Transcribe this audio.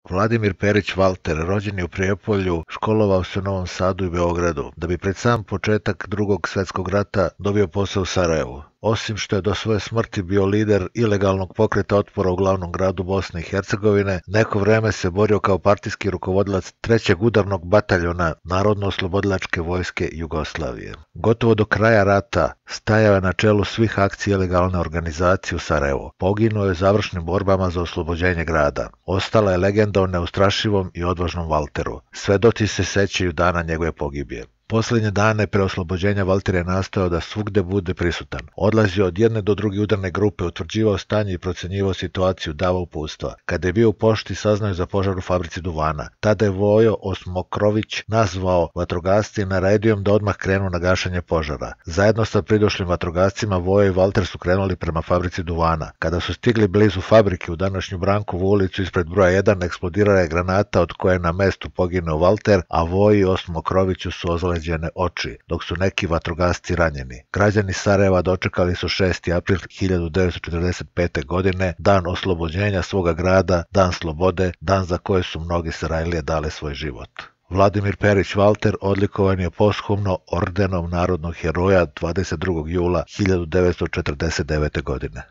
Vladimir Perić Valter rođen je u Prijepolju, školovao se u Novom Sadu i Beogradu, da bi pred sam početak Drugog svjetskog rata dobio posao u Sarajevu. Osim što je do svoje smrti bio lider ilegalnog pokreta otpora u glavnom gradu Bosne i Hercegovine, neko vreme se borio kao partijski rukovodilac trećeg udarnog bataljona Narodno-oslobodilačke vojske Jugoslavije. Gotovo do kraja rata stajao je na čelu svih akcija ilegalne organizacije u Sarajevu. Poginuo je u završnim borbama za oslobođenje grada. Ostala je legenda o neustrašivom i odvažnom Valteru. Svedoci se sećaju dana njegove pogibije. Posljednje dane pre oslobođenja Valter je nastojao da svugde bude prisutan. Odlazio od jedne do druge udarne grupe, utvrđivao stanje i procenjivao situaciju, davao uputstva. Kada je bio u pošti, saznao je za požar u fabrici duvana. Tada je Vojo Osmokrović nazvao vatrogasce i naredio im da odmah krenu na gašenje požara. Zajedno sa pridošlim vatrogascima Vojo i Valter su krenuli prema fabrici duvana. Kada su stigli blizu fabrike u današnju Brankovu ulicu ispred broja 1, eksplodirala je granata od koje je na mestu poginuo Valter, a Voji i Osmokroviću su ozleđene oči, dok su neki vatrogasci ranjeni. Građani Sarajeva dočekali su 6. april 1945. godine, dan oslobođenja svoga grada, dan slobode, dan za koje su mnogi Sarajlije dale svoj život. Vladimir Perić Valter odlikovan je posthumno ordenom narodnog heroja 22. jula 1949. godine.